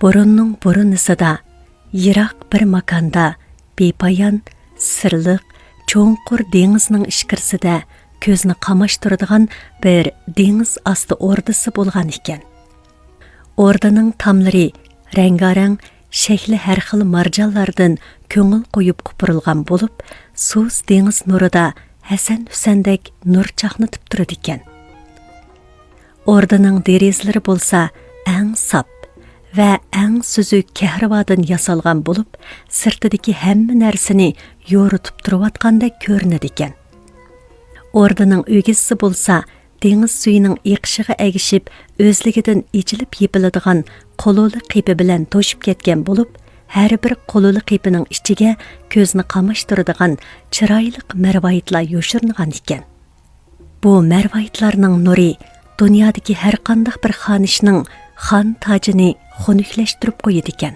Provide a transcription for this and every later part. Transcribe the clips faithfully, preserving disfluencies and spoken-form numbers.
بۇرۇننىڭ بۇرۇنىسىدا، يىراق بىر ماكاندا، بىپايان، سىرلىق، چوڭقۇر دېڭىزنىڭ ئىچكىرىسىدە كۆزنى قاماشتۇرىدىغان بىر دېڭىز ئاستى ئوردىسى بولغان ئىكەن. ئوردىنىڭ تاملىرى رەڭگارەڭ، شەكلى ھەر خىل مارجانلاردىن كۆڭۈل قويۇپ قوپۇرۇلغان بولۇپ، سۇس دېڭىز نۇرىدا ھەسەن-ھۈسەندەك نۇر چاقنىتىپ تۇرىدىكەن. ئوردىنىڭ دېرىزىلىرى بولسا ئەڭ ساپ ۋە ئەڭ سۈزۈك كەھرىبادىن ياسالغان بولۇپ، سىرتىدىكى ھەممە نەرسىنى يورۇتۇپ تۇرۇۋاتقاندەك كۆرۈنىدىكەن. ئوردىنىڭ ئۆگزىسى بولسا دېڭىز سۈيىنىڭ ئېقىشىغا ئەگىشىپ، ئۆزلۈكىدىن ئېچىلىپ يېپىلىدىغان قۇلۇلە قېپى بىلەن توشۇپ كەتكەن بولۇپ، ھەر بىر قۇلۇلە قېپىنىڭ ئىچىگە كۆزنى قاماشتۇرىدىغان چىرايلىق مەرۋايىتلار يوشۇرۇنغان ئىكەن. بۇ مەرۋايىتلارنىڭ نۇرى دۇنيادىكى ھەرقانداق بىر خانىشنىڭ خان تاجىنى خۇنۈكلەشتۈرۈپ قويىدىكەن.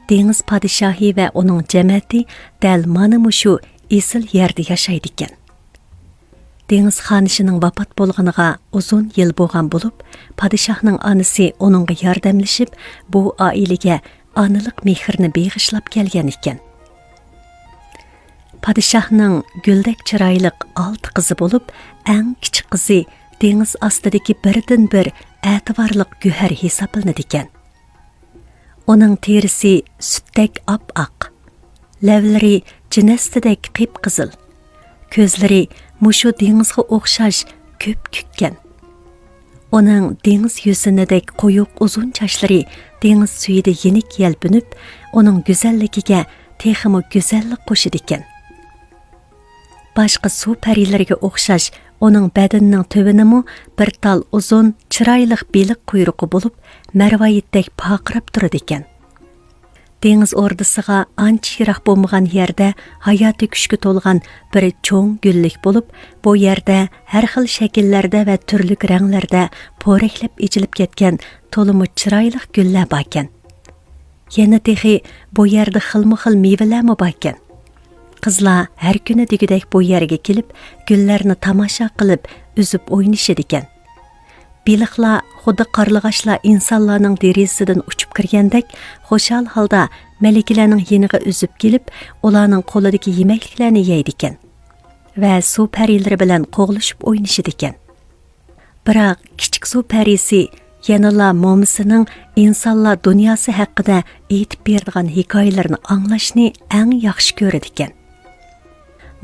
دېڭىز پادىشاھى ۋە ئۇنىڭ جەمەتى دەل مانا مۇشۇ ئېسىل يەردە ياشايدىكەن. دېڭىز خانىشىنىڭ ۋاپات بولغىنىغا ئۇزۇن يىل بولغان بولۇپ، پادىشاھنىڭ ئانىسى ئۇنىڭغا ياردەملىشىپ، بۇ ئائىلىگە ئانىلىق مېھرىنى بېغىشلاپ كەلگەن ئىكەن. پادىشاھنىڭ گۈلدەك چىرايلىق ئالتە قىزى بولۇپ، ئەڭ كىچىك قىزى دېڭىز ئاستىدىكى بىردىنبىر ئەتىۋارلىق گۆھەر ھېسابلىنىدىكەن. ئۇنىڭ تېرىسى سۈتتەك ئاپئاق، لەۋلىرى جىنەستىدەك قىپقىزىل، كۆزلىرى مۇشۇ دېڭىزغا ئوخشاش كۆپكۆككەن. ئۇنىڭ دېڭىز يۈزىنىدەك قويۇق ئۇزۇن چاچلىرى دېڭىز سۈيىدە يېنىك يەلپۈنۈپ، ئۇنىڭ گۈزەللىكىگە تېخىمۇ گۈزەللىك قوشىدىكەن. باشقا سۇ پەرىلىرىگە ئوخشاش، ئۇنىڭ بەدىنىنىڭ تۆۋىنىمۇ بىر تال ئۇزۇن، چىرايلىق بېلىق قۇيرۇقى بولۇپ، مەرۋايىتتەك پارقىراپ تۇرىدىكەن. دېڭىز ئوردىسىغا ئانچە يىراق بولمىغان يەردە ھاياتىي كۈچكە تولغان بىر چوڭ گۈللۈك بولۇپ، بۇ يەردە ھەر خىل شەكىللەردە ۋە تۈرلۈك رەڭلەردە پورەكلەپ ئېچىلىپ كەتكەن تولىمۇ چىرايلىق گۈللەر باركەن. يەنە تېخى بۇ يەردە خىلمۇ خىل مېۋىلەرمۇ باركەن. قىزلار ھەر كۈنى دېگۈدەك بۇ يەرگە كېلىپ، گۈللەرنى تاماشا قىلىپ، ئۈزۈپ ئوينىشىدىكەن. بېلىقلار خۇددى قارلىغاچلار ئىنسانلارنىڭ دېرىزىسىدىن ئۇچۇپ كىرگەندەك، خۇشال ھالدا مەلىكىلەرنىڭ يېنىغا ئۈزۈپ كېلىپ، ئۇلارنىڭ قولىدىكى يېمەكلىكلەرنى يەيدىكەن ۋە سۇ پەرىلىرى بىلەن قوغلىشىپ ئوينىشىدىكەن. بىراق، كىچىك سۇ پەرىسى يەنىلا مومىسىنىڭ ئىنسانلار دۇنياسى ھەققىدە ئېيتىپ بېرىدىغان ھېكايىلىرىنى ئاڭلاشنى ئەڭ ياخشى كۆرىدىكەن.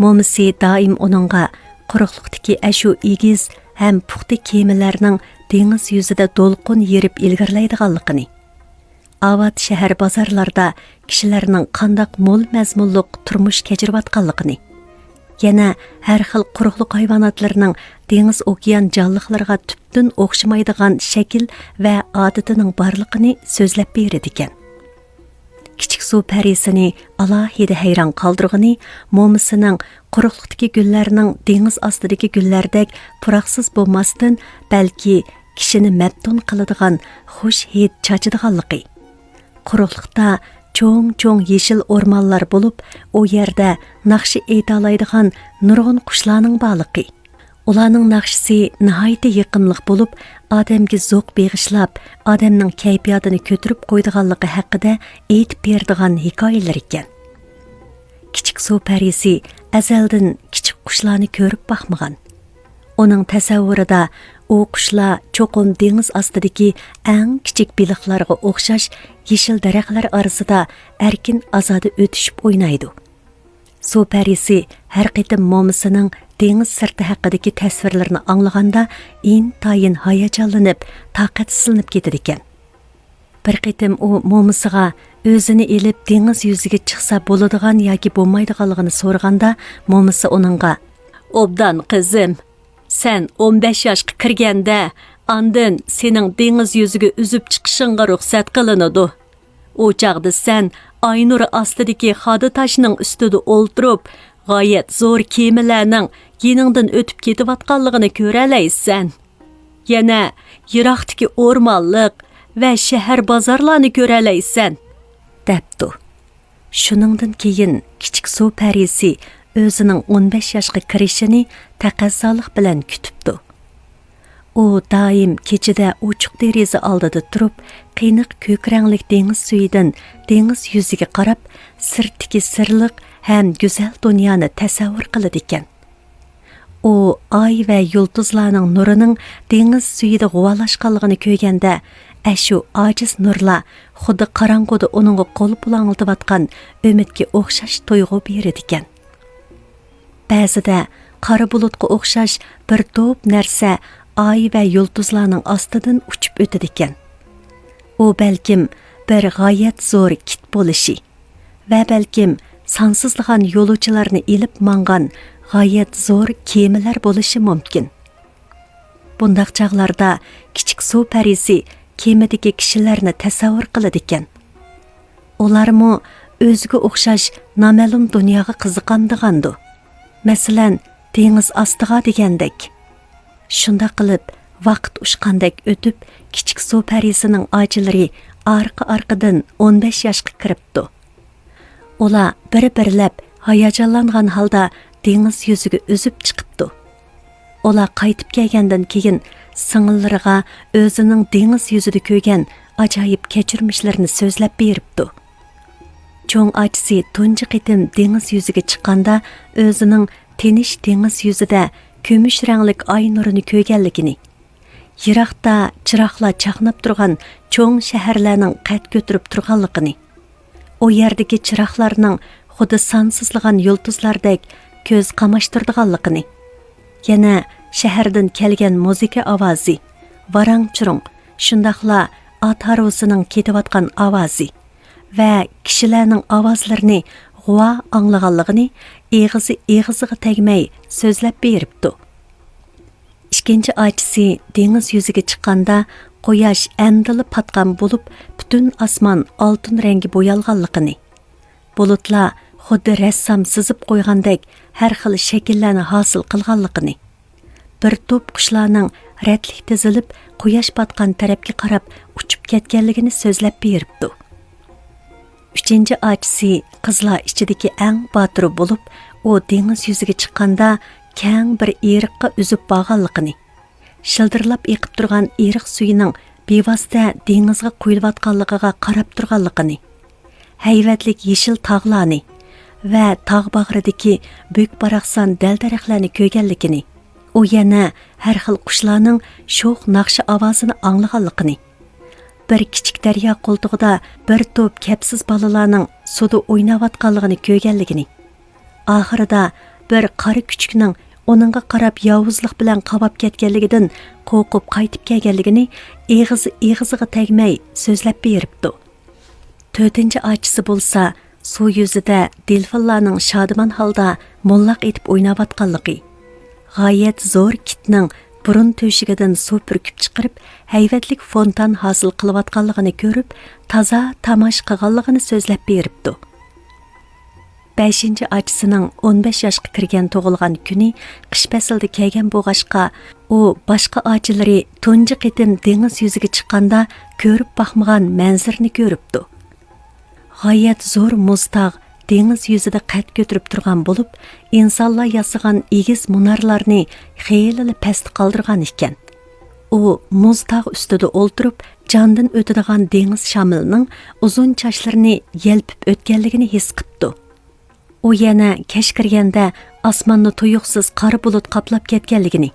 مومىسى دائىم ئۇنىڭغا قۇرۇقلۇقتىكى ئەشۇ ئېگىز ھەم پۇختا كېمىلەرنىڭ دېڭىز يۈزىدە دولقۇن يېرىپ ئىلگىرىلەيدىغانلىقىنى، ئاۋات شەھەر بازارلاردا كىشىلەرنىڭ قانداق مول مەزمۇنلۇق تۇرمۇش كەچۈرۈۋاتقانلىقىنى، يەنە ھەر خىل قۇرۇقلۇق ھايۋاناتلىرىنىڭ دېڭىز ئوكيان جانلىقلىرىغا تۈپتىن ئوخشىمايدىغان شەكىل ۋە ئادىتىنىڭ بارلىقىنى سۆزلەپ بېرىدىكەن. كىچىك سۇ پەرىسىنى ئالاھىدە ھەيران قالدۇرغىنى مومىسىنىڭ قۇرۇقلۇقتىكى گۈللەرنىڭ دېڭىز ئاستىدىكى گۈللەردەك پۇراقسىز بولماستىن، بەلكى كىشىنى مەپتۇن قىلىدىغان خۇش ھىد چاچىدىغانلىقى. قۇرۇقلۇقتا چوڭ-چوڭ يېشىل ئورمانلار بولۇپ، ئۇ يەردە ناخشا ئېيتالايدىغان نۇرغۇن قۇشلارنىڭ بارلىقى. ئۇلارنىڭ ناخشىسى ناھايىتى يېقىملىق بولۇپ، ئادەمگە زوق بېغىشلاپ، ئادەمنىڭ كەيپىياتىنى كۆتۈرۈپ قويىدىغانلىقى ھەققىدە ئېيتىپ بېرىدىغان ھېكايىلىرىكەن. كىچىك سۇ پەرىسى ئەزەلدىن كىچىك قۇشلارنى كۆرۈپ باقمىغان. ئۇنىڭ تەسەۋۋۇرىدا ئۇ قۇشلار چوقۇم دېڭىز ئاستىدىكى ئەڭ كىچىك بېلىقلارغا ئوخشاش يېشىل دەرەخلەر ئارىسىدا ئەركىن-ئازادە ئۆتۈشۈپ ئوينايدۇ. سۇ پەرىسى ھەر قېتىم مومىسىنىڭ دېڭىز سىرتى ھەققىدىكى تەسۋىرلىرىنى ئاڭلىغاندا، ئىنتايىن ھاياجانلىنىپ، تاقەتسىزلىنىپ كېتىدىكەن. بىر قېتىم ئۇ مومىسىغا ئۆزىنى ئېلىپ دېڭىز يۈزىگە چىقسا بولىدىغان ياكى بولمايدىغانلىقىنى سورىغاندا، مومىسى ئۇنىڭغا، «ئوبدان، قىزىم. سەن ئون بەش ياشقا كىرگەندە، ئاندىن سېنىڭ دېڭىز يۈزىگە ئۈزۈپ چىقىشىڭغا رۇخسەت قىلىنىدۇ. ئۇ چاغدا سەن ئاي نۇرى ئاستىدىكى خادا تاشنىڭ ئۈستىدە ئولتۇرۇپ، غايەت زور كېمىلەرنىڭ يېنىڭدىن ئۆتۈپ كېتىۋاتقانلىقىنى كۆرەلەيسەن. يەنە يىراقتىكى ئورمانلىق ۋە شەھەر بازارلارنى كۆرەلەيسەن» دەپتۇ. شۇنىڭدىن كېيىن كىچىك سۇ پەرىسى ئۆزىنىڭ ئون بەش ياشقا كىرىشىنى تەقەززالىق بىلەن كۈتۈپتۇ. ئۇ دائىم كېچىدە ئوچۇق دېرىزە ئالدىدا تۇرۇپ، قېنىق كۆك رەڭلىك دېڭىز سۈيىدىن دېڭىز يۈزىگە قاراپ، سىرتتىكى سىرلىق ھەم گۈزەل دۇنيانى تەسەۋۋۇر قىلىدىكەن. ئۇ ئاي ۋە يۇلتۇزلارنىڭ نۇرىنىڭ دېڭىز سۈيىدە غۇۋالاشقانلىقىنى كۆرگەندە، ئەشۇ ئاجىز نۇرلار خۇددى قاراڭغۇدا ئۇنىڭغا قول پۇلاڭلىتىۋاتقان ئۈمىدكە ئوخشاش تۇيغۇ بېرىدىكەن. بەزىدە قارا بۇلۇتقا ئوخشاش بىر توپ نەرسە ئاي ۋە يۇلتۇزلارنىڭ ئاستىدىن ئۇچۇپ ئۆتىدىكەن. ئۇ بەلكىم بىر غايەت زور كىت بولۇشى ۋە بەلكىم سانسىزلىغان يولۇچىلارنى ئېلىپ ماڭغان غايەت زور كېمىلەر بولۇشى مۇمكىن. بۇنداق چاغلاردا كىچىك سۇ پەرىسى كېمىدىكى كىشىلەرنى تەسەۋۋۇر قىلىدىكەن. ئۇلارمۇ ئۆزىگە ئوخشاش نامەلۇم دۇنياغا قىزىقامدىغاندۇ؟ مەسىلەن، دېڭىز ئاستىغا دېگەندەك. شۇنداق قىلىپ، ۋاقىت ئۇچقاندەك ئۆتۈپ، كىچىك سۇ پەرىسىنىڭ ئاچىلىرى ئارقا-ئارقىدىن ئون بەش ياشقا كىرىپتۇ. ئۇلار بىر-بىرلەپ ھاياجانلانغان ھالدا دېڭىز يۈزىگە ئۈزۈپ چىقىپتۇ. ئۇلار قايتىپ كەلگەندىن كېيىن، سىڭىللىرىغا ئۆزىنىڭ دېڭىز يۈزىدە كۆرگەن ئاجايىپ كەچۈرمىشلىرىنى سۆزلەپ بېرىپتۇ. چوڭ ئاچىسى تۇنجى قېتىم دېڭىز يۈزىگە چىققاندا، ئۆزىنىڭ تىنچ دېڭىز يۈزىدە كۈمۈش رەڭلىك ئاي نۇرىنى كۆرگەنلىكىنى، يىراقتا چىراغلار چاقناپ تۇرغان چوڭ شەھەرلەرنىڭ قەد كۆتۈرۈپ تۇرغانلىقىنى، ئۇ يەردىكى چىراغلارنىڭ خۇددى سانسىزلىغان يۇلتۇزلاردەك كۆز قاماشتۇرىدىغانلىقىنى، يەنە شەھەردىن كەلگەن مۇزىكا ئاۋازى، ۋاراڭ-چۇرۇڭ، شۇنداقلا ئات ھارۋىسىنىڭ كېتىۋاتقان ئاۋازى ۋە كىشىلەرنىڭ ئاۋازلىرىنى غۇۋا ئاڭلىغانلىقىنى ئېغىزى ئېغىزىغا تەگمەي سۆزلەپ بېرىپتۇ. ئىككىنچى ئاچىسى دېڭىز يۈزىگە چىققاندا، قۇياش ئەمدىلا پاتقان بولۇپ، پۈتۈن ئاسمان ئالتۇن رەڭگە بويالغانلىقىنى، بۇلۇتلار خۇددى رەسسام سىزىپ قويغاندەك ھەر خىل شەكىللەرنى ھاسىل قىلغانلىقىنى، بىر توپ قۇشلارنىڭ رەتلىك تىزىلىپ، قۇياش پاتقان تەرەپكە قاراپ ئۇچۇپ كەتكەنلىكىنى سۆزلەپ بېرىپتۇ. ئۈچىنچى ئاچىسى قىزلار ئىچىدىكى ئەڭ باتۇرى بولۇپ، ئۇ دېڭىز يۈزىگە چىققاندا كەڭ بىر ئېرىققا ئۈزۈپ بارغانلىقىنى، شىلدىرلاپ ئېقىپ تۇرغان ئېرىق سۈيىنىڭ بىۋاسىتە دېڭىزغا قۇيۇلۇۋاتقانلىقىغا قاراپ تۇرغانلىقىنى، ھەيۋەتلىك يېشىل تاغلارنى ۋە تاغ باغرىدىكى بۈك-باراقسان دەل-دەرەخلەرنى كۆرگەنلىكىنى، ئۇ يەنە ھەر خىل قۇشلارنىڭ شوخ ناخشا ئاۋازىنى ئاڭلىغانلىقىنى، بىر كىچىك دەريا قولتۇقىدا بىر توپ كەپسىز بالىلارنىڭ سۇدا ئويناۋاتقانلىقىنى كۆرگەنلىكىنى، ئاخىرىدا بىر قارا كۈچۈكنىڭ ئۇنىڭغا قاراپ ياۋۇزلۇق بىلەن قاۋاپ كەتكەنلىكىدىن قورقۇپ قايتىپ كەلگەنلىكىنى ئېغىزى ئېغىزىغا تەگمەي سۆزلەپ بېرىپتۇ. تۆتىنچى ئاچىسى بولسا سۇ يۈزىدە دېلفىنلارنىڭ شادىمان ھالدا موللاق ئېتىپ ئويناۋاتقانلىقى، غايەت زور كىتنىڭ بۇرۇن تۆشۈكىدىن سۇ پۈركۈپ چىقىرىپ، ھەيۋەتلىك فونتان ھاسىل قىلىۋاتقانلىقىنى كۆرۈپ، تازا تاماشا قىلغانلىقىنى سۆزلەپ بېرىپتۇ. بەشىنچى ئاچىسىنىڭ ئون بەش ياشقا كىرگەن تۇغۇلغان كۈنى قىش پەسلىدە كەلگەن بولغاچقا، ئۇ باشقا ئاچىلىرى تۇنجى قېتىم دېڭىز يۈزىگە چىققاندا كۆرۈپ باقمىغان مەنزىرىنى كۆرۈپتۇ. غايەت زور مۇز تاغ دېڭىز يۈزىدە قەد كۆتۈرۈپ تۇرغان بولۇپ، ئىنسانلار ياسىغان ئېگىز مۇنارلارنى خېلىلا پەستە قالدۇرغان ئىكەن. ئۇ مۇز تاغ ئۈستىدە ئولتۇرۇپ، جاندىن ئۆتىدىغان دېڭىز شامىلىنىڭ ئۇزۇن چاچلىرىنى يەلپۈپ ئۆتكەنلىكىنى ھېس قىپتۇ. ئۇ يەنە كەچ كىرگەندە ئاسماننى تۇيۇقسىز قارا بۇلۇت قاپلاپ كەتكەنلىكىنى،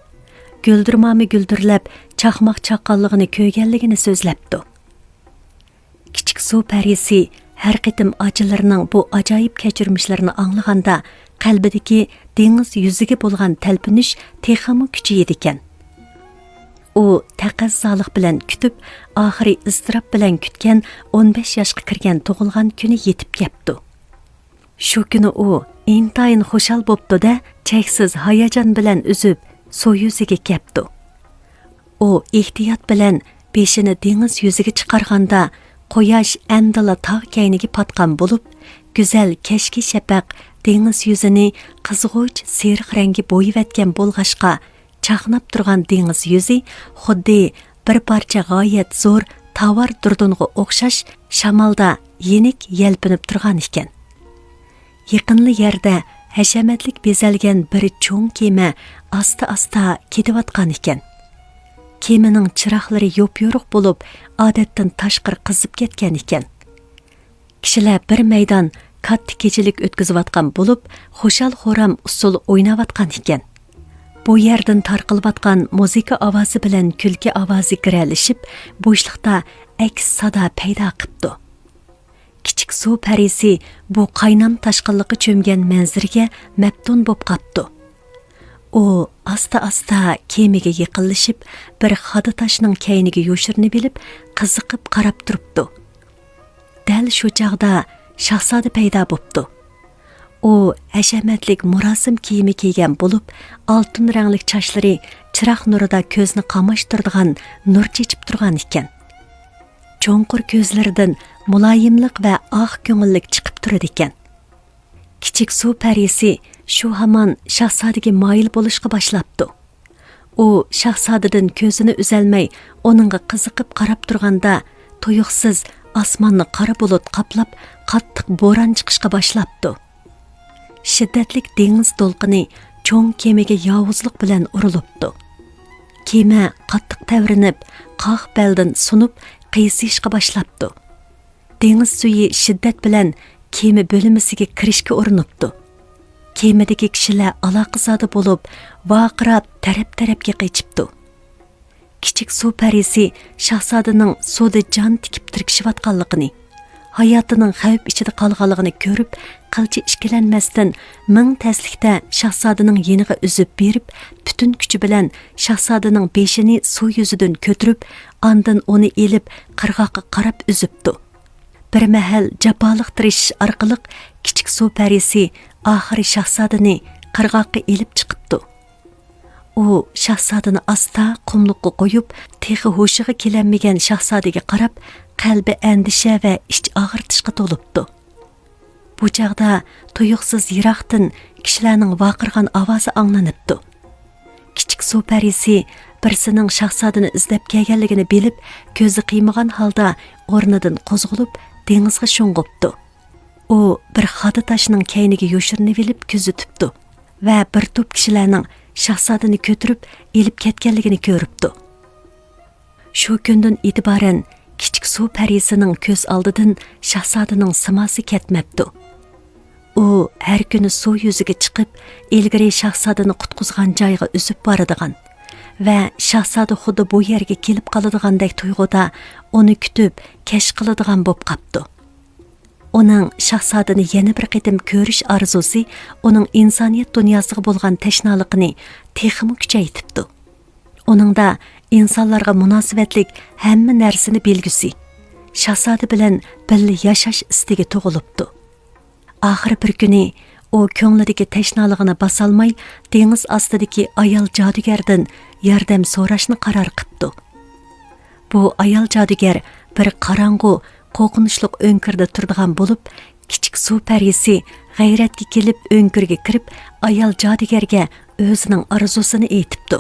گۈلدۈرمامە گۈلدۈرلەپ چاقماق چاققانلىقىنى كۆرگەنلىكىنى سۆزلەپتۇ. كىچىك سۇ پەرىسى ھەر قېتىم ئاچىلىرىنىڭ بۇ ئاجايىپ كەچۈرمىشلىرىنى ئاڭلىغاندا، قەلبىدىكى دېڭىز يۈزىگە بولغان تەلپۈنۈش تېخىمۇ كۈچىيىدىكەن. ئۇ تەقەززالىق بىلەن كۈتۈپ، ئاخىرى ئىزتىراپ بىلەن كۈتكەن ئون بەش ياشقا كىرگەن تۇغۇلغان كۈنى يېتىپ كەپتۇ. شۇ كۈنى ئۇ ئىنتايىن خۇشال بوپتۇ-دە، چەكسىز ھاياجان بىلەن ئۈزۈپ، سۇ يۈزىگە كەپتۇ. ئۇ ئېھتىيات بىلەن بېشىنى دېڭىز يۈزىگە چىقارغاندا، قۇياش ئەمدىلا تاغ كەينىگە پاتقان بولۇپ، گۈزەل كەچكى شەپەق دېڭىز يۈزىنى قىزغۇچ سېرىق رەڭگە بويىۋەتكەن بولغاچقا، چاقناپ تۇرغان دېڭىز يۈزى خۇددى بىر پارچە غايەت زور تاۋار دۇردۇنغا ئوخشاش شامالدا يېنىك يەلپۈنۈپ تۇرغان ئىكەن. يېقىنلا يەردە ھەشەمەتلىك بېزەلگەن بىر چوڭ كېمە ئاستا-ئاستا كېتىۋاتقان ئىكەن. كېمىنىڭ چىراغلىرى يوپيورۇق بولۇپ، ئادەتتىن تاشقىرى قىزىپ كەتكەن ئىكەن. كىشىلەر بىر مەيدان كاتتا كېچىلىك ئۆتكۈزۈۋاتقان بولۇپ، خۇشال-خۇرام ئۇسسۇل ئويناۋاتقان ئىكەن. بۇ يەردىن تارقىلىۋاتقان مۇزىكا ئاۋازى بىلەن كۈلكە ئاۋازى گىرەلىشىپ، بوشلۇقتا ئەكس سادا پەيدا قىپتۇ. كىچىك سۇ پەرىسى بۇ قاينام تاشقىنلىققا چۆمگەن مەنزىرىگە مەپتۇن بوپ قاپتۇ. ئۇ ئاستا-ئاستا كېمىگە يېقىنلىشىپ، بىر خادا تاشنىڭ كەينىگە يوشۇرۇنۇۋېلىپ، قىزىقىپ قاراپ تۇرۇپتۇ. دەل شۇ چاغدا شاھزادە پەيدا بوپتۇ. ئۇ ھەشەمەتلىك مۇراسىم كىيىمى كىيگەن بولۇپ، ئالتۇن رەڭلىك چاچلىرى چىراغ نۇرىدا كۆزنى قاماشتۇرىدىغان نۇر چېچىپ تۇرغان ئىكەن. چوڭقۇر كۆزلىرىدىن مۇلايىملىق ۋە ئاق كۆڭۈللۈك چىقىپ تۇرىدىكەن. كىچىك سۇ پەرىسى شۇ ھامان شاھزادىگە مايىل بولۇشقا باشلاپتۇ. ئۇ شاھزادىدىن كۆزىنى ئۈزەلمەي، ئۇنىڭغا قىزىقىپ قاراپ تۇرغاندا، تۇيۇقسىز ئاسماننى قارا بۇلۇت قاپلاپ، قاتتىق بوران چىقىشقا باشلاپتۇ. شىددەتلىك دېڭىز دولقۇنى چوڭ كېمىگە ياۋۇزلۇق بىلەن ئۇرۇلۇپتۇ. كېمە قاتتىق تەۋرىنىپ، قاق بەلدىن سۇنۇپ، قىيسىيىشقا باشلاپتۇ. دېڭىز سۈيى شىددەت بىلەن كېمە بۆلمىسىگە كىرىشكە ئۇرۇنۇپتۇ. كېمىدىكى كىشىلەر ئالاقىزادە بولۇپ، ۋارقىراپ تەرەپ-تەرەپكە قېچىپتۇ. كىچىك سۇ پەرىسى شاھزادىنىڭ سۇدا جان تىكىپ تىركىشىۋاتقانلىقىنى، ھاياتىنىڭ خەۋپ ئىچىدە قالغانلىقىنى كۆرۈپ، قىلچە ئىككىلەنمەستىن مىڭ تەسلىكتە شاھزادىنىڭ يېنىغا ئۈزۈپ بېرىپ، پۈتۈن كۈچى بىلەن شاھزادىنىڭ بېشىنى سۇ يۈزىدىن كۆتۈرۈپ، ئاندىن ئۇنى ئېلىپ قىرغاققا قاراپ ئۈزۈپتۇ. بىر مەھەل جاپالىق تىرىشىش ئارقىلىق كىچىك سۇ پەرىسى ئاخىرى شاھزادىنى قىرغاققا ئېلىپ چىقىپتۇ. ئۇ شاھزادىنى ئاستا قۇملۇققا قويۇپ، تېخى ھوشىغا كېلەلمىگەن شاھزادىگە قاراپ، قەلبى ئەندىشە ۋە ئىچ ئاغرىتىشقا تولۇپتۇ. بۇ چاغدا تۇيۇقسىز يىراقتىن كىشىلەرنىڭ ۋارقىرىغان ئاۋازى ئاڭلىنىپتۇ. كىچىك سۇ پەرىسى بىرسىنىڭ شاھزادىنى ئىزدەپ كەلگەنلىكىنى بىلىپ، كۆزى قىيمىغان ھالدا ئورنىدىن قوزغىلىپ، دېڭىزغا شۇڭغۇپتۇ. ئۇ بىر خادا تاشنىڭ كەينىگە يوشۇرۇنۇۋېلىپ كۆزىتىپتۇ ۋە بىر توپ كىشىلەرنىڭ شاھزادىنى كۆتۈرۈپ ئېلىپ كەتكەنلىكىنى كۆرۈپتۇ. شۇ كۈندىن ئېتىبارەن كىچىك سۇ پەرىسىنىڭ كۆز ئالدىدىن شاھزادىنىڭ سىماسى كەتمەپتۇ. ئۇ ھەر كۈنى سۇ يۈزىگە چىقىپ، ئىلگىرى شاھزادىنى قۇتقۇزغان جايغا ئۈزۈپ بارىدىغان ۋە شاھزادە خۇددى بۇ يەرگە كېلىپ قالىدىغاندەك تۇيغۇدا ئۇنى كۈتۈپ، كەش قىلىدىغان بوپ قاپتۇ. ئۇنىڭ شاھزادىنى يەنە بىر قېتىم كۆرۈش ئارزۇسى ئۇنىڭ ئىنسانىيەت دۇنياسىغا بولغان تەشنالىقىنى تېخىمۇ كۈچەيتىپتۇ. ئۇنىڭدا ئىنسانلارغا مۇناسىۋەتلىك ھەممە نەرسىنى بىلگۈسى، شاھزادە بىلەن بىللە ياشاش ئىستىكى تۇغۇلۇپتۇ. ئاخىرى بىر كۈنى ئۇ كۆڭلىدىكى تەشنالىقىنى باسالماي، دېڭىز ئاستىدىكى ئايال جادۇگەردىن ياردەم سوراشنى قارار قىپتۇ. بۇ ئايال جادۇگەر بىر قاراڭغۇ، قورقۇنچلۇق ئۆڭكۈردە تۇرىدىغان بولۇپ، كىچىك سۇ پەرىسى غەيرەتكە كېلىپ ئۆڭكۈرگە كىرىپ، ئايال جادۇگەرگە ئۆزىنىڭ ئارزۇسىنى ئېيتىپتۇ.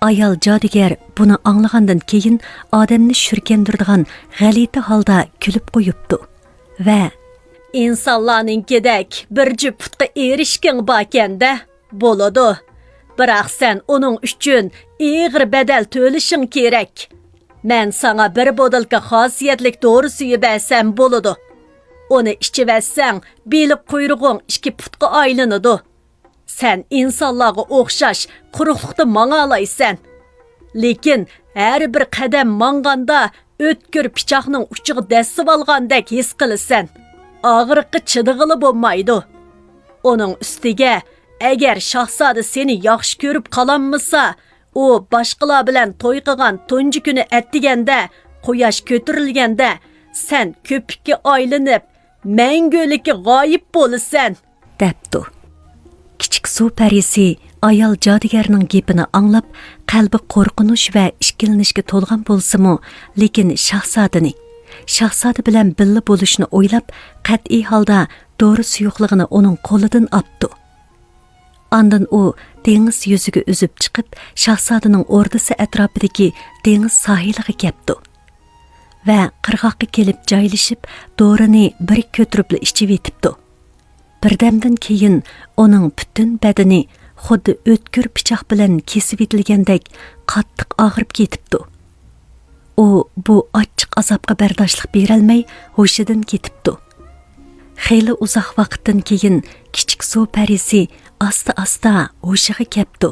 ئايال جادۇگەر بۇنى ئاڭلىغاندىن كېيىن ئادەمنى شۈركەندۈرىدىغان غەلىتە ھالدا كۈلۈپ قويۇپتۇ ۋە، ئىنسانلارنىڭكىدەك بىر جۈپ پۇتقا ئېرىشكىڭ باركەن-دە، بولىدۇ. بىراق سەن ئۇنىڭ ئۈچۈن ئېغىر بەدەل تۆلىشىڭ كېرەك. مەن ساڭا بىر بوتۇلكا خاسىيەتلىك دورا سۈيى بەرسەم بولىدۇ. ئۇنى ئىچىۋەتسەڭ، بېلىق قۇيرۇقۇڭ ئىككى پۇتقا ئايلىنىدۇ. سەن ئىنسانلارغا ئوخشاش قۇرۇقلۇقتا ماڭالايسەن. لېكىن ھەر بىر قەدەم ماڭغاندا ئۆتكۈر پىچاقنىڭ ئۇچىغا دەسسىۋالغاندەك ھېس قىلىسەن. ئاغرىققا چىدىغىلى بولمايدۇ. ئۇنىڭ ئۈستىگە، ئەگەر شاھزادە سېنى ياخشى كۆرۈپ قالالمىسا، ئۇ باشقىلار بىلەن توي قىلغان تۇنجى كۈنى ئەتىگەندە، قۇياش كۆتۈرۈلگەندە، سەن كۆپۈككە ئايلىنىپ، مەڭگۈلۈككە غايىب بولىسەن. دەپتۇ. كىچىك سۇ پەرىسى ئايال جادۇگەرنىڭ گېپىنى ئاڭلاپ، قەلبى قورقۇنچ ۋە ئىككىلىنىشكە تولغان بولسىمۇ، لېكىن شاھزادىنى، شاھزادە بىلەن بىللە بولۇشنى ئويلاپ، قەتئىي ھالدا دورا سۇيۇقلۇقىنى ئۇنىڭ قولىدىن ئاپتۇ. ئاندىن ئۇ دېڭىز يۈزىگە ئۈزۈپ چىقىپ، شاھزادىنىڭ ئوردىسى ئەتراپىدىكى دېڭىز ساھىلىغا كەپتۇ ۋە قىرغاققا كېلىپ جايلىشىپ، دورىنى بىر كۆتۈرۈپلا ئىچىۋېتىپتۇ. بىردەمدىن كېيىن ئۇنىڭ پۈتۈن بەدىنى خۇددى ئۆتكۈر پىچاق بىلەن كېسىۋېتىلگەندەك قاتتىق ئاغرىپ كېتىپتۇ. ئۇ بۇ ئاچچىق ئازابقا بەرداشلىق بېرەلمەي ھوشىدىن كېتىپتۇ. خېلى ئۇزاق ۋاقىتتىن كېيىن كىچىك سۇ پەرىسى ئاستا-ئاستا ھوشىغا كەپتۇ.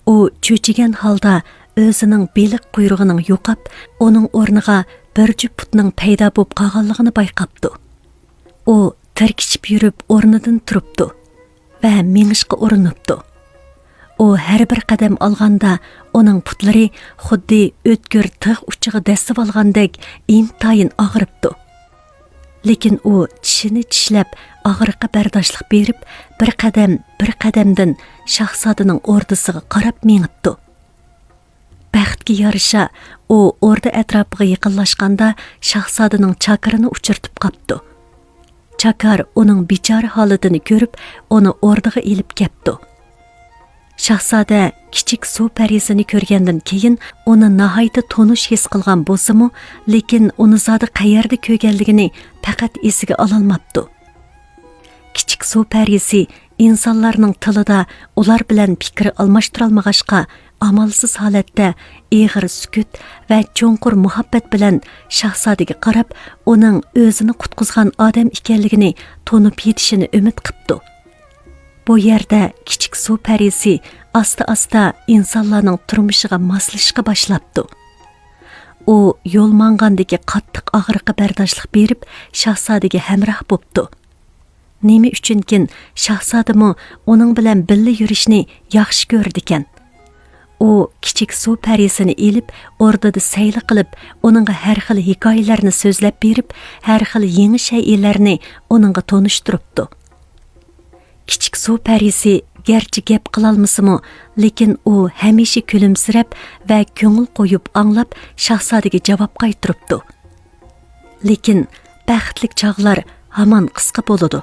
ئۇ چۆچۈگەن ھالدا ئۆزىنىڭ بېلىق قۇيرۇغىنىڭ يوقاپ، ئۇنىڭ ئورنىغا بىر جۈپ پۇتنىڭ پەيدا بولۇپ قالغانلىقىنى بايقاپتۇ. ئۇ تىركىشىپ يۈرۈپ ئورنىدىن تۇرۇپتۇ ۋە مېڭىشقا ئۇرۇنۇپتۇ. ئۇ ھەر بىر قەدەم ئالغاندا، ئۇنىڭ پۇتلىرى خۇددى ئۆتكۈر تىغ ئۇچىغا دەسسىۋالغاندەك ئىنتايىن ئاغرىپتۇ. لېكىن ئۇ چىشىنى چىشلەپ، ئاغرىققا بەرداشلىق بېرىپ، بىر قەدەم، بىر قەدەمدىن شاھزادىنىڭ ئوردىسىغا قاراپ مېڭىپتۇ. بەختكە يارىشا، ئۇ ئوردا ئەتراپىغا يېقىنلاشقاندا، شاھزادىنىڭ چاكىرىنى ئۇچرىتىپ قاپتۇ. چاكار ئۇنىڭ بىچارە ھالىتىنى كۆرۈپ، ئۇنى ئوردىغا ئېلىپ كەپتۇ. شاھزادە كىچىك سۇ پەرىسىنى كۆرگەندىن كېيىن، ئۇنى ناھايىتى تونۇش ھېس قىلغان بولسىمۇ، لېكىن ئۇنى زادى قەيەردە كۆرگەنلىكىنى پەقەت ئېسىگە ئالالماپتۇ. كىچىك سۇ پەرىسى ئىنسانلارنىڭ تىلىدا ئۇلار بىلەن پىكىر ئالماشتۇرالمىغاچقا، ئامالسىز ھالەتتە ئېغىر سۈكۈت ۋە چوڭقۇر مۇھەببەت بىلەن شاھزادىگە قاراپ، ئۇنىڭ ئۆزىنى قۇتقۇزغان ئادەم ئىكەنلىكىنى تونۇپ يېتىشىنى ئۈمىد قىپتۇ. بۇ يەردە كىچىك سۇ پەرىسى ئاستا-ئاستا ئىنسانلارنىڭ تۇرمۇشىغا ماسلىشىشقا باشلاپتۇ. ئۇ يول ماڭغاندىكى قاتتىق ئاغرىققا بەرداشلىق بېرىپ، شاھزادىگە ھەمراھ بوپتۇ. نېمە ئۈچۈنكىن، شاھزادىمۇ ئۇنىڭ بىلەن بىللە يۈرۈشنى ياخشى كۆرىدىكەن. ئۇ كىچىك سۇ پەرىسىنى ئېلىپ، ئوردىدا سەيلە قىلىپ، ئۇنىڭغا ھەر خىل ھېكايىلەرنى سۆزلەپ بېرىپ، ھەر خىل يېڭى شەيئىلەرنى ئۇنىڭغا تونۇشتۇرۇپتۇ. كىچىك سۇ پەرىسى گەرچە گەپ قىلالمىسىمۇ، لېكىن ئۇ ھەمىشە كۈلۈمسىرەپ ۋە كۆڭۈل قويۇپ ئاڭلاپ، شاھزادىگە جاۋاب قايتۇرۇپتۇ. لېكىن بەختلىك چاغلار ھامان قىسقا بولىدۇ.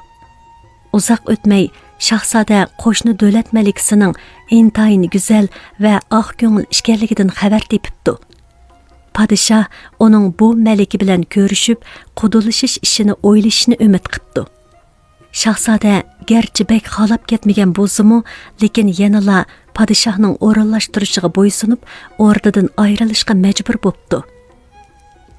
ئۇزاق ئۆتمەي، شاھزادە قوشنا دۆلەت مەلىكىسىنىڭ ئىنتايىن گۈزەل ۋە ئاق كۆڭۈل ئىكەنلىكىدىن خەۋەر تېپىپتۇ. پادىشاھ ئۇنىڭ بۇ مەلىكە بىلەن كۆرۈشۈپ، قۇدىلىشىش ئىشىنى ئويلىشىشنى ئۈمىد قىپتۇ. شاھزادە گەرچە بەك خالاپ كەتمىگەن بولسىمۇ، لېكىن يەنىلا پادىشاھنىڭ ئورۇنلاشتۇرۇشىغا بويسۇنۇپ، ئوردىدىن ئايرىلىشقا مەجبۇر بوپتۇ.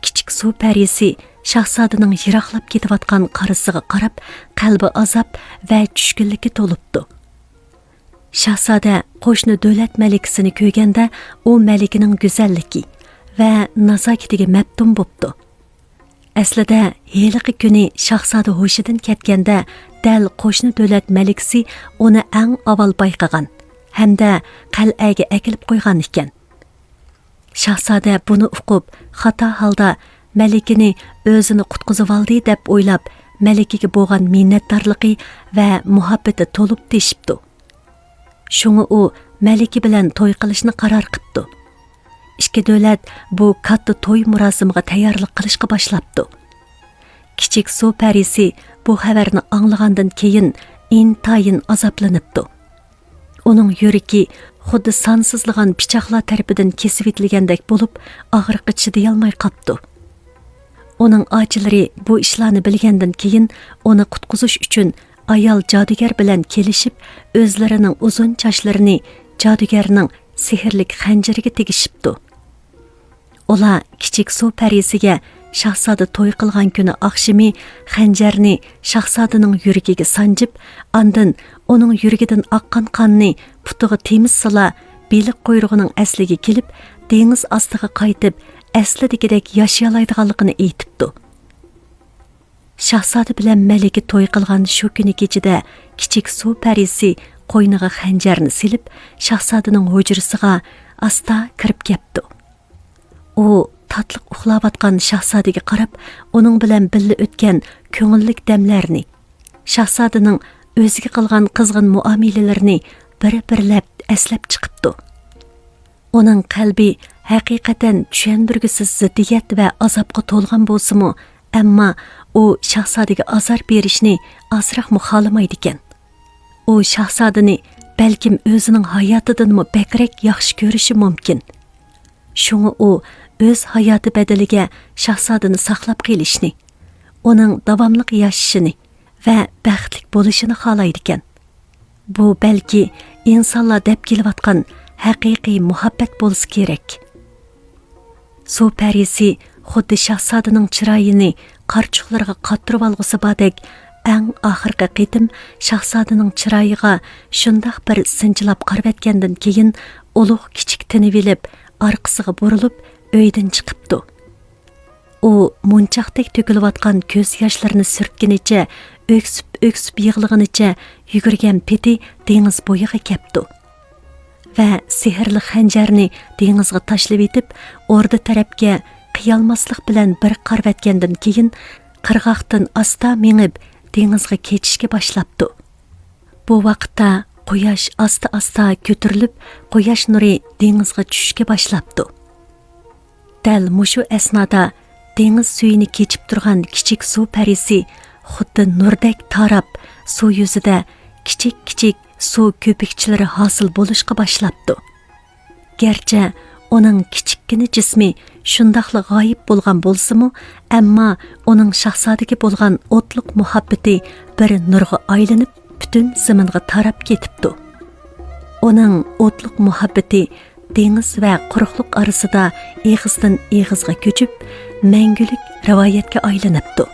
كىچىك سۇ پەرىسى شاھزادىنىڭ يىراقلاپ كېتىۋاتقان قارىسىغا قاراپ، قەلبى ئازاب ۋە چۈشكۈنلۈككە تولۇپتۇ. شاھزادە قوشنا دۆلەت مەلىكىسىنى كۆرگەندە، ئۇ مەلىكىنىڭ گۈزەللىكى ۋە نازاكىتىگە مەپتۇن بوپتۇ. ئەسلىدە، ھېلىقى كۈنى شاھزادە ھوشىدىن كەتكەندە، دەل قوشنا دۆلەت مەلىكىسى ئۇنى ئەڭ ئاۋۋال بايقىغان ھەمدە قەلئەگە ئەكېلىپ قويغان ئىكەن. شاھزادە بۇنى ئۇقۇپ، خاتا ھالدا مەلىكىنى ئۆزىنى قۇتقۇزۇۋالدى دەپ ئويلاپ، مەلىكىگە بولغان مىننەتدارلىقى ۋە مۇھەببىتى تولۇپ تېشىپتۇ. شۇڭا ئۇ مەلىكە بىلەن توي قىلىشنى قارار قىپتۇ. ئىككى دۆلەت بۇ كاتتا توي مۇراسىمىغا تەييارلىق قىلىشقا باشلاپتۇ. كىچىك سۇ پەرىسى بۇ خەۋەرنى ئاڭلىغاندىن كېيىن ئىنتايىن ئازابلىنىپتۇ. ئۇنىڭ يۈرىكى خۇددى سانسىزلىغان پىچاقلار تەرىپىدىن كېسىۋېتىلگەندەك بولۇپ، ئاغرىققا چىدىيالماي قاپتۇ. ئۇنىڭ ئاچىلىرى بۇ ئىشلارنى بىلگەندىن كېيىن، ئۇنى قۇتقۇزۇش ئۈچۈن ئايال جادۇگەر بىلەن كېلىشىپ، ئۆزلىرىنىڭ ئۇزۇن چاچلىرىنى جادۇگەرنىڭ سېھىرلىك خەنجىرىگە تېگىشىپتۇ. ئۇلار كىچىك سۇ پەرىسىگە شاھزادە توي قىلغان كۈنى ئاخشىمى خەنجەرنى شاھزادىنىڭ يۈرىكىگە سانجىپ، ئاندىن ئۇنىڭ يۈرىكىدىن ئاققان قاننى پۇتىغا تېمىتسىلا، بېلىق قۇيرۇغىنىڭ ئەسلىگە كېلىپ، دېڭىز ئاستىغا قايتىپ، ئەسلىدىكىدەك ياشىيالايدىغانلىقىنى ئېيتىپتۇ. شاھزادە بىلەن مەلىكە توي قىلغان شۇ كۈنى كېچىدە كىچىك سۇ پەرىسى قوينىغا خەنجەرنى سېلىپ، شاھزادىنىڭ ھۇجرىسىغا ئاستا كىرىپ كەپتۇ. ئۇ تاتلىق ئۇخلاۋاتقان شاھزادىگە قاراپ، ئۇنىڭ بىلەن بىللە ئۆتكەن كۆڭۈللۈك دەملەرنى، شاھزادىنىڭ ئۆزىگە قىلغان قىزغىن مۇئامىلىلىرىنى بىر-بىرلەپ ئەسلەپ چىقىپتۇ. ئۇنىڭ قەلبى ھەقىقەتەن چۈشەندۈرگۈسىز زىددىيەت ۋە ئازابقا تولغان بولسىمۇ، ئەمما ئۇ شاھزادىگە ئازار بېرىشنى ئازراقمۇ خالىمايدىكەن. ئۇ شاھزادىنى بەلكىم ئۆزىنىڭ ھاياتىدىنمۇ بەكرەك ياخشى كۆرۈشى مۇمكىن. شۇڭا ئۇ ئۆز ھاياتى بەدىلىگە شاھزادىنى ساقلاپ قېلىشنى، ئۇنىڭ داۋاملىق ياشىشىنى ۋە بەختلىك بولۇشىنى خالايدىكەن. بۇ بەلكى ئىنسانلار دەپ كېلىۋاتقان ھەقىقىي مۇھەببەت بولسا كېرەك. سۇ پەرىسى خۇددى شاھزادىنىڭ چىرايىنى قارچۇقلىرىغا قاتتۇرۇۋالغۇسى باردەك، ئەڭ ئاخىرقى قېتىم شاھزادىنىڭ چىرايىغا شۇنداق بىر سىنچىلاپ قارىۋەتكەندىن كېيىن، ئۇلۇغ كىچىك تىنىۋېلىپ، ئارقىسىغا بۇرۇلۇپ، ئۆيدىن چىقىپتۇ. ئۇ مونچاقتەك تۆكۈلۈۋاتقان كۆز ياشلىرىنى سۈرتكىنىچە، ئۆكسۈپ-ئۆكسۈپ يىغلىغىنىچە يۈگۈرگەن پېتى دېڭىز بويىغا كەپتۇ. ۋە سېھىرلىك خەنجەرنى دېڭىزغا تاشلىۋېتىپ، ئوردا تەرەپكە قىيالماسلىق بىلەن بىر قارىۋەتكەندىن كېيىن، قىرغاقتىن ئاستا مېڭىپ، دېڭىزغا كېچىشكە باشلاپتۇ. بۇ ۋاقىتتا قۇياش ئاستا-ئاستا كۆتۈرۈلۈپ، قۇياش نۇرى دېڭىزغا چۈشۈشكە باشلاپتۇ. دەل مۇشۇ ئەسنادا دېڭىز سۈيىنى كېچىپ تۇرغان كىچىك سۇ پەرىسى خۇددى نۇردەك تاراپ، سۇ يۈزىدە كىچىك-كىچىك سۇ كۆپۈكچىلىرى ھاسىل بولۇشقا باشلاپتۇ. گەرچە ئۇنىڭ كىچىككىنە جىسمى شۇنداقلا غايىب بولغان بولسىمۇ، ئەمما ئۇنىڭ شاھزادىگە بولغان ئوتلۇق مۇھەببىتى بىر نۇرغا ئايلىنىپ، پۈتۈن زېمىنغا تاراپ كېتىپتۇ. ئۇنىڭ ئوتلۇق مۇھەببىتى دېڭىز ۋە قۇرۇقلۇق ئارىسىدا ئېغىزدىن ئېغىزغا كۆچۈپ، مەڭگۈلۈك رىۋايەتكە ئايلىنىپتۇ.